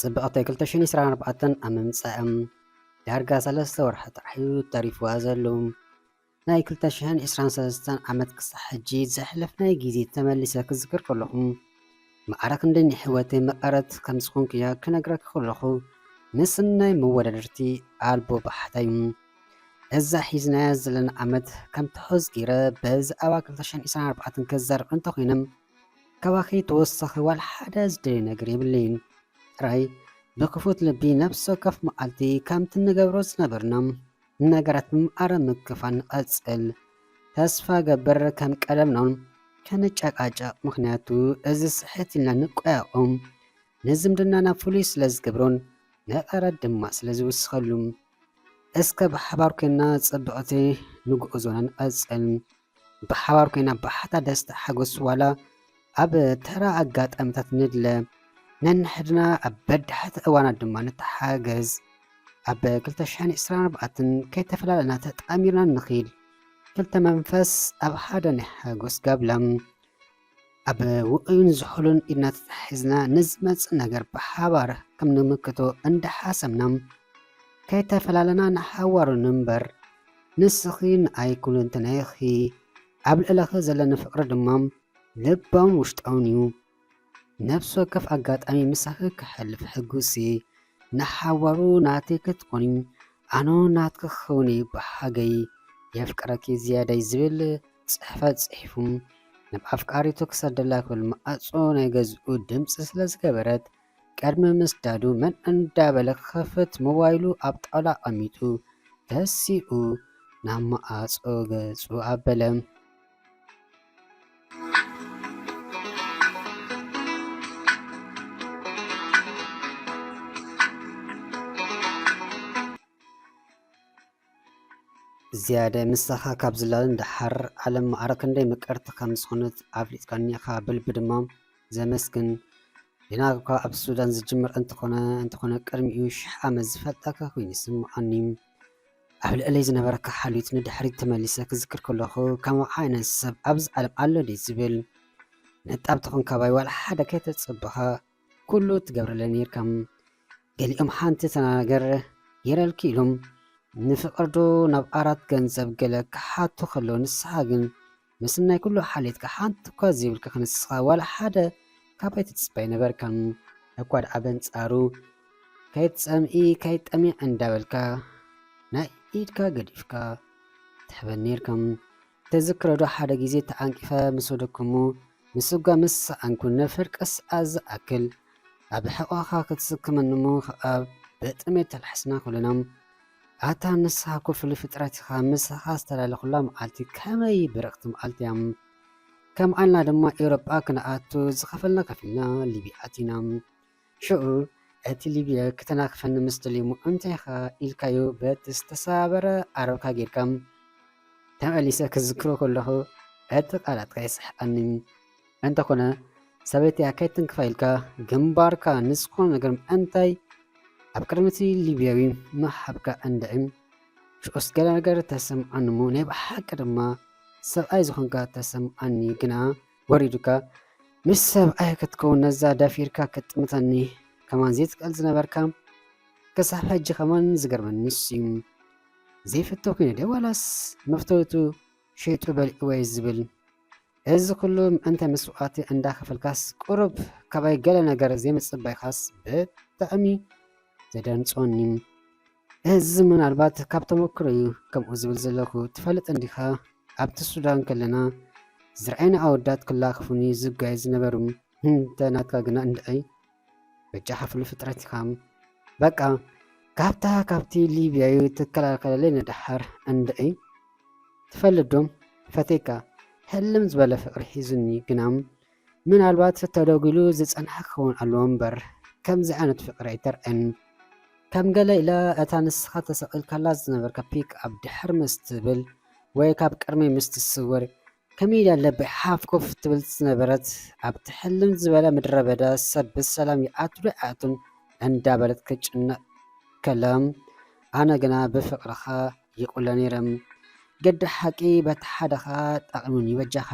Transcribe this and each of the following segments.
ጽብቕቲ ክልተ ሽሕን ዕስራን ኣርባዕተን ኣብ ምምጻእም ዳርጋ ሰለስተ ወርሒ ጥራሕ እዩ ተሪፍዋ ዘሎ። ናይ ክልተ ሽሕን ዕስራን ሰለስተን ዓመት ክሳብ ሕጂ ዘሕለፍናይ ግዜ ተመሊሰ ክዝክር ከለኹ፣ ማዕረ ክንደይ ንሕይወተይ መቐረት ከም ዝኾንኩያ ክነግረኪ ከለኹ፣ ምስናይ መወዳድርቲ ኣልቦ ባሕታ እዩ። እዛ ሒዝናያ ዘለና ዓመት ከም ትሕዝ ገይረ በዚ ኣባ ክልተ ሽሕን ዕስራን ኣርባዕተን ክዛረብ እንተኾይነ፣ ካባኺ ተወሳኺ ዋላ ሓደ ዝደልዮ ነገር የብለይን። ጥራይ ብክፉት ልቢ ነፍሲ ወከፍ መዓልቲ ከምቲ ንገብሮ ዝነበርና ነገራት ብማዕረ ምክፋል ንቐጽል። ተስፋ ገብር ከም ቀደምና ከንጨቃጨቅ፣ ምኽንያቱ እዚ ስሕት ኢልና ንቆያቆም ንዝምድናና ፍሉይ ስለ ዝገብሮን ንቐረት ድማ ስለ ዝውስኸሉ። እስከ ብሓባር ኮይና ጽብቕቲ ንጉዕዞና ንቐጽል። ብሓባር ኮይና ባሕታ ደስታ ሓጎስ ዋላ ኣብ ተራ ኣጋጣሚታት ንድለ። ነንሕድና ኣብ በዳሕቲ እዋናት ድማ ንተሓገዝ። ኣብ ክልተ ሽሕን ዕስራን ኣርባዕተን ከይተፈላለና ተጣሚርና ንኺድ። ክልተ መንፈስ ኣብ ሓደ ናይ ሓጎስ ጋብላ። ኣብ ውዑይን ዝሑልን ኢድና ተታሒዝና ንዝመጽእ ነገር ብሓባር ከም ንምክቶ እንዳሓሰምና፣ ከይተፈላለና ንሓዋሩ ንንበር። ንስኺ ንኣይ ኩለንተናይ ኢኺ፣ ኣብ ልዕለኺ ዘለኒ ፍቕሪ ድማ ልባውን ውሽጣውን እዩ። ነፍሲ ወከፍ ኣጋጣሚ ምሳኺ ክሐልፍ ሕጉስ እየ። ንሓዋሩ ናተይ ክትኮኒ፣ ኣነ ናትኪ ክኸውን እየ ብሓገይ። የፍቅረኪ ዝያዳይ ዝብል ጽሕፈት ጽሒፉ፣ ናብ ኣፍቃሪቱ ክሰደላ ክብል ማዕጾ ናይ ገዝኡ ድምጺ ስለ ዝገበረት፣ ቅድሚ ምስዳዱ መን እንዳበለ ክኸፍት ሞባይሉ ኣብ ጣውላ ኣቐሚጡ፣ ተሲኡ ናብ ማዕጾ ገጹ ኣበለ። ዝያደ ምሳኻ ካብ ዝላልን ደሓር ዓለም ማዕረ ክንደይ ምቅርቲ ከም ዝኾነት ኣፍሊጥካኒ ኢኻ፣ ብልቢ ድማ ዘመስግን። ዜና እኳ ኣብ ሱዳን ዝጅምር እንተኾነ፣ እንተኾነ ቅድሚኡ ሽሕ ዓመት ዝፈልጠካ ኮይኑ ይስምዓኒ። ኣብ ልዕለይ ዝነበረካ ሓልዮት ንድሕሪት ተመሊሰ ክዝክር ከለኹ፣ ከማኻ ዓይነት ሰብ ኣብዚ ዓለም ኣሎ ድዩ ዝብል። ነጣብ ትኹን ካባይ ዋላ ሓደ ከይተጸበኻ ኩሉ ትገብረለይ ነይርካ። ገሊኦም ሓንቲ ተናገር ገይረልኪ ኢሎም ንፍቕርዶ ናብ ኣራት ገንዘብ ገለ ክሓቱ ከለዉ፣ ንስኻ ግን ምስናይ ኩሉ ሓልዮትካ ሓንቲ እኳ ዘይብልካ ክንስኻ ዋላ ሓደ ካባይ ትጽበ ኣይነበርካን። እኳ ደኣ በንጻሩ ከይትጸምኢ ከይትጠምዪ እንዳበልካ ናይ ኢድካ ገዲፍካ ትሕበን ነይርካ። ትዝክሮ ዶ ሓደ ግዜ ተዓንቂፈ ምስ ወደኩ እሞ ምስጓም ምስ ሰኣንኩ ንፍርቂ ሰዓት ዝኣክል ኣብ ሕቖኻ ክትስክመኒ እሞ ከኣ ብጥሜት ተላሕስና ኩልና። ኣታ ንስኻ እኮ ፍሉይ ፍጥረት ኢኻ፣ ምሳኻ ዝተላለኹላ መዓልቲ ከመይ ብርቕቲ መዓልቲ እያ። ከም ዓልና ድማ ኤውሮጳ ክንኣቱ ዝኸፈልና ከፊልና ሊብያ ኣቲና። ሽዑ እቲ ሊብያ ክተናኽፈኒ ምስ ደልዩ እሞ እንታይ ኢኻ ኢልካዮ በቲ ዝተሰባበረ ዓረብካ ጌርካ። ተመሊሰ ክዝክሮ ከለኹ እቲ ቃላትካ ይስሕቐኒ። እንተኾነ ሰበይተይ ከይትንክፋ ኢልካ ግንባርካ ንዝኾነ ነገር ምእንታይ ኣብ ቅድሚ እቲ ሊብያዊ ምሃብካ እንድዒ። ሽዑስ ገለ ነገር ተሰምዓኒ እሞ ናይ ብሓቂ ድማ ሰብኣይ ዝኾንካ ተሰምዓኒ። ግና ወሪዱካ ምስ ሰብኣይ ክትከውን ነዛ ደፊርካ ክትጥምተኒ ከማን ዘይትክእል ዝነበርካ። ክሳብ ሕጂ ከማን ዝገርመኒ ንሱ እዩ። ዘይፈቶ ኮይኑ ድዩ ዋላስ መፍተውቱ ሸይጡ በሊዕዎ እዩ ዝብል? እዚ ኩሉ ምእንተ መስዋእቲ እንዳኸፈልካስ ቁሩብ ካባይ ገለ ነገር ዘይምጽባይካስ ብጣዕሚ ዘደንጾኒ። እዚ ምናልባት ካብ ተመክሮ እዩ ከምኡ ዝብል ዘለኹ። ትፈልጥ እንዲኻ ኣብቲ ሱዳን ከለና ዝረኣይና ኣወዳት ክላኽፉኒ ዝጋዩ ዝነበሩ። እንተ ናትካ ግና እንድዒ በጃኻ ፍሉይ ፍጥረት ኢኻ። በቃ ካብታ ካብቲ ሊብያዊ ትከላኸለለይ ንደሓር እንድዒ። ትፈልጥ ዶ ፈቴካ ህልም ዝበለ ፍቕሪ ሒዙኒ ግና ምናልባት ተደጒሉ ዝጸንሐ ክኸውን ኣለዎ እምበር ከምዚ ዓይነት ፍቕሪ ኣይተርዕን። ከም ገለ ኢለ እታ ንስኻ ተሰቒልካላ ዝነበርካ ፒክ ኣብ ድሕር ምስ ትብል ወይ ካብ ቅድመይ ምስ ትስወር ከመይ ኢላ ለበይ ሓፍ ኮፍ ትብል ዝነበረት ኣብቲ ሕልም ዝበለ ምድረ በዳ ሰብ ብሰላም ይኣቱ ዶ ኣይኣቱን እንዳበለት ክጭነቕ ከላ ኣነ ግና ብፍቕርኻ ይቑለ ነይረ። ግዲ ሓቂ በቲ ሓደኻ ጠቒሙኒ በጃኻ።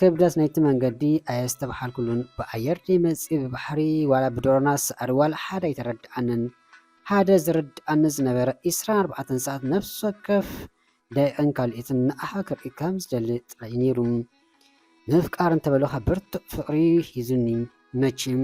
ክብደት ናይቲ መንገዲ ኣየስተብሓልኩሉን። ብኣየር ደይመጽእ ብባሕሪ ዋላ ብዶሮና ስኣር ዋላ ሓደ ኣይተረድኣንን። ሓደ ዝርድኣኒ ዝነበረ ዒስራን ኣርባዕተን ሰዓት ነፍሲ ወከፍ ደቂቕን ካልኢትን ንኣኻ ክርኢ ከም ዝደሊ ጥራይ ነይሩ። ምፍቃር እንተበሉኻ ብርቱዕ ፍቕሪ ሒዙኒ። መቼም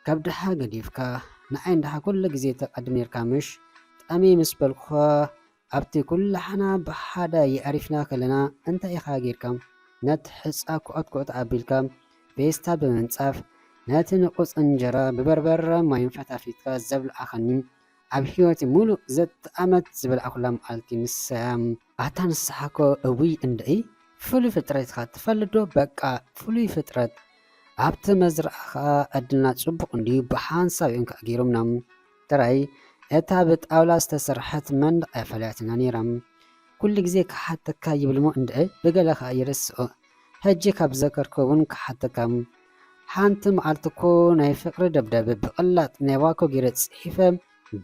ከብድኻ ገዲፍካ ንዓይ እንድኻ ኩሉ ግዜ ተቐድም ነርካ ምሽ? ጠመይ ምስ በልኩኻ ኣብቲ ኩላሕና ብሓደ የዕሪፍና ከለና እንታይ ኢኻ ጌርካ? ነቲ ሕጻ ኩዕት ኩዕት ኣቢልካ ፌስታል ብምንጻፍ ነቲ ንቑጽ እንጀራ ብበርበረ ማይን ፈታፊትካ ዘብልዓኻኒ ኣብ ህይወቲ ሙሉእ ዘተ ዓመት ዝበልዓኩላ መዓልቲ ንሳ እያ። ኣታ ንስሓኮ እውይ እንደይ ፍሉይ ፍጥረት ኢኻ ትፈልጥ ዶ? በቃ ፍሉይ ፍጥረት ኣብቲ መዝረዓ ኸኣ ዕድልና ጽቡቕ እንድዩ ብሓንሳብ እዮም ከኣ ገይሮምና። ጥራይ እታ ብጣውላ ዝተሰርሐት መንደቕ እያ ፈሊያትና ነይራ። ኩሉ ግዜ ክሓተካ ይብልሞ እንድዒ ብገለ ኸኣ ይርስኦ። ሕጂ ካብ ዘከርኮ እውን ክሓተካ። ሓንቲ መዓልቲ እኮ ናይ ፍቕሪ ደብዳበ ብቕላጥ ናይ ባኮ ገይረ ጽሒፈ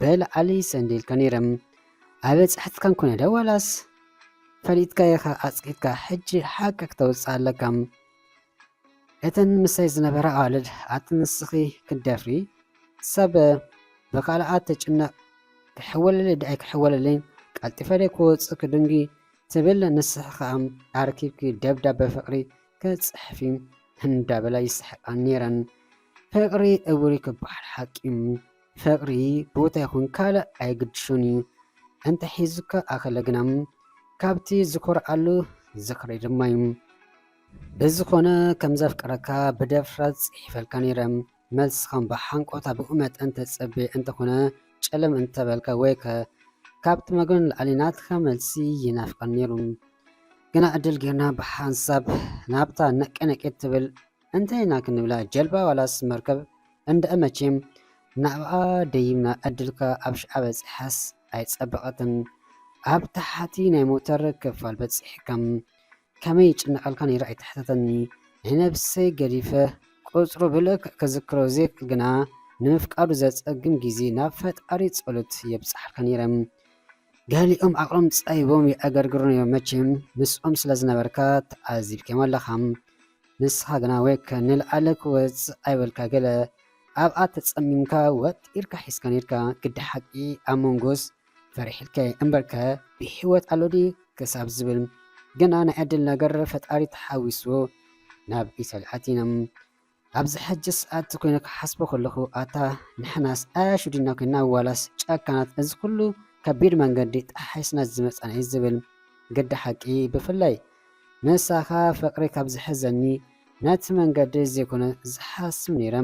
ብላዕሊ ሰንዲልካ ነይረ። ኣበጻሕትካን ኮነ ዶ ዋላስ ፈሊጥካ ኢኻ ኣጽቂጥካ ሕጂ ሓቂ ክተውጽእ ኣለካ። እተን ምሳይ ዝነበራ ኣዋልድ ኣቲ ንስኺ ክትደፍሪ ሰብ ብኻልኣት ትጭነቕ ክሕወለለይ ደኣይ ክሕወለለይ ቀልጢፈ ደይ ክወጽእ ክድንጊ ትብል ንስኺ ኸኣ ኣርኪብኪ ደብዳበ ፍቕሪ ክጽሕፊ እንዳበላ ይስሕቃ ነይረን። ፍቕሪ እውሪ ክበሃል ሓቂ እዩ። ፍቕሪ ቦታ ይኹን ካልእ ኣይግድሾን እዩ። እንተ ሒዙካ ኣኸለ ግና ካብቲ ዝኾርዓሉ ዝኽሪ ድማ እዩ። ብዝኾነ ከም ዘፍቅረካ ብደፍረት ጽሒፈልካ ነይረ። መልስኻን ብሓንቆታ ብኡ መጠን ተጸብየ እንተኾነ ጨለም እንተበልካ ወይ ከ ካብቲ መግቢ ንላዕሊ ናትካ መልሲ ይናፍቐኒ ነይሩ። ግና ዕድል ጌርና ብሓንሳብ ናብታ ነቄ ነቄ ትብል እንታይ ኢና ክንብላ ጀልባ ዋላስ መርከብ እንድዒ መቼም ናብኣ ደይብና ዕድልካ ኣብ ሽዓ በጺሓስ ኣይጸበቐትን። ኣብ ታሕቲ ናይ ሞተር ክፋል በጺሕካ ከመይ ይጭነቐልካ ነይሩ ኣይትሕተተኒ። ናይ ነብሰይ ገዲፈ ቁጽሩ ብልክዕ ክዝክሮ ዘይክእል ግና ንምፍቃዱ ዘጸግም ግዜ ናብ ፈጣሪ ጸሎት የብጽሓልካ ነይረ። ገሊኦም ዓቕሎም ጸቢቦም የዕገርግሩ ነይሮም መቸም ምስኦም ስለ ዝነበርካ ተዓዚብካዮም ኣለኻ። ንስኻ ግና ወይከ ንልዓሊ ክወጽእ ኣይበልካ ገለ ኣብኣ ተጸሚምካ ወጢርካ ሒዝካ ነይርካ። ግዲ ሓቂ ኣብ መንጎስ ፈሪሕልካዮ እምበርከ ብህይወት ኣሎ ድዩ ክሳብ ዝብል ግና ናይ ዕድል ነገር ፈጣሪ ተሓዊስዎ ናብ ኢተልዓት ኢና። ኣብዚ ሕጂ ሰዓት ኮይኑ ክሓስቦ ከለኹ ኣታ ንሕናስ ኣያሹ ዲና ኮይና ዋላስ ጨካናት እዚ ኩሉ ከቢድ መንገዲ ጠሓስና ዝመጻና እዩ ዝብል ግዲ ሓቂ ብፍላይ ንሳኻ ፍቕሪ ካብ ዝሕዘኒ ነቲ መንገዲ ዘይኮነ ዝሓስብ ነይረ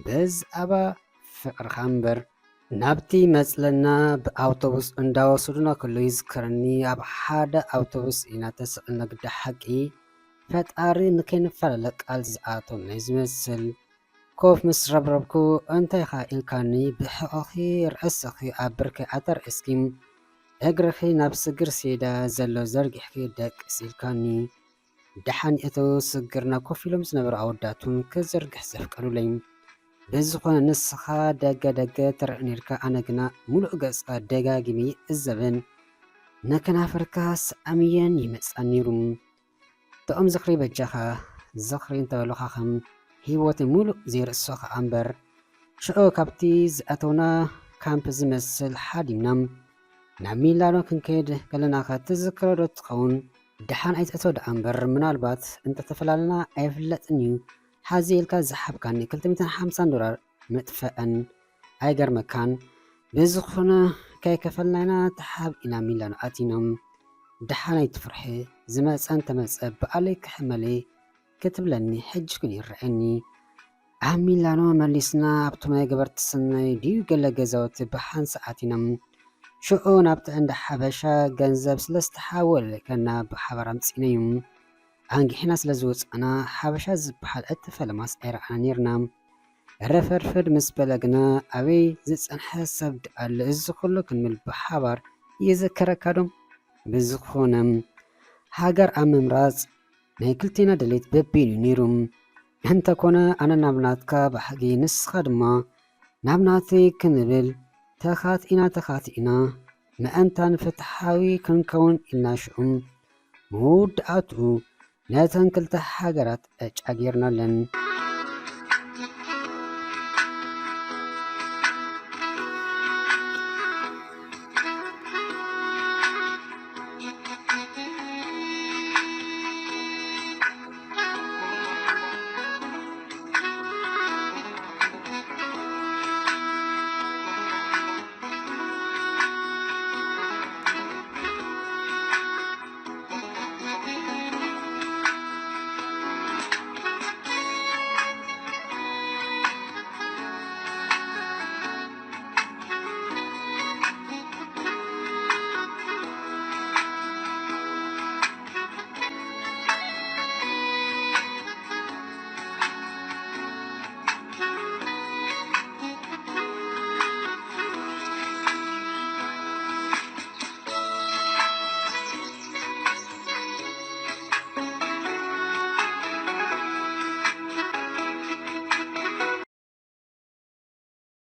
ብዛዕባ ፍቕርኻ እምበር። ናብቲ መጽለና ብኣውቶቡስ እንዳወሰዱና ከለዉ ይዝከረኒ። ኣብ ሓደ ኣውቶቡስ ኢና ተሰቒልና ግዳ ሓቂ ፈጣሪ ንከይንፈላለ ቃል ዝኣተወና እዩ ዝመስል። ኮፍ ምስ ረብረብኩ እንታይ ኢኻ ኢልካኒ ብሕቖኺ ርእስኺ ኣብ ብርከይ ኣተርኢስኪ እግርኺ ናብ ስግር ሴዳ ዘሎ ዘርጊሕኪ ደቅስ ኢልካኒ። ደሓን እተው ስግርና ኮፍ ኢሎም ዝነበሩ ኣወዳት እውን ክዝርግሕ ዘፍቀዱለይ። ብዝኾነ ንስኻ ደገ ደገ ትረአ ነይርካ ኣነ ግና ሙሉእ ገጽካ ደጋጊመ ይዕዘብን ንከናፍርካ ሰኣምየን ይመጽኣን ነይሩ። ጥዑም ዝኽሪ በጃኻ ዝኽሪ እንተበሉኻ ከም ህይወተይ ሙሉእ ዘይርስዖ ከኣ እምበር ሽዑ ካብቲ ዝኣተውና ካምፕ ዝመስል ሓዲምና ናብ ሚላኖ ክንከይድ ከለና ከ ትዝክሮ ዶ ትኸውን? ደሓን ኣይትእቶ ደኣ እምበር ምናልባት እንተተፈላለና ኣይፍለጥን እዩ። ሓዚ ኢልካ ዝሓብካኒ ክልተ ሚእትን ሓምሳን ዶላር ምጥፈአን ኣይገርመካን። ብዝኾነ ከይከፈልናይና ተሓቢእና ሚላኖ ኣቲና። ደሓን ኣይትፍርሒ ዝመጸ እንተመጸ ብኣለይ ክሕመለይ ክትብለኒ ሕጂ ኩን ይረኣየኒ። ኣብ ሚላኖ መሊስና ኣብቶም ናይ ገበርቲ ሰናይ ድዩ ገለ ገዛውቲ ብሓንሳእ ኣቲና። ሽዑ ናብቲ እንዳ ሓበሻ ገንዘብ ስለ ዝተሓወለከና ብሓባር ኣምጺእናዮም። ኣንጊሕና ስለ ዝወጻእና ሓበሻ ዝበሃል እቲ ፈለማስ ኣይረኣና ኔርና። ረፈርፈድ ምስ በለ ግና ኣበይ ዝጸንሐ ሰብ ድኣለ እዚ ኩሉ ክንብል ብሓባር ይዝከረካ ዶ? ብዝኾነ ሃገር ኣብ ምምራጽ ናይ ክልቴና ድሌት በበይኑ ነይሩ። እንተኮነ ኣነ ናብ ናትካ ባህጊ ንስኻ ድማ ናብ ናተይ ክንብል ተኻቲእና ተኻቲእና ምእንታን ፍትሓዊ ክንከውን ኢልና ሽዑ መወዳእትኡ ነተን ክልተ ሃገራት ዕጫ ጌርናለን።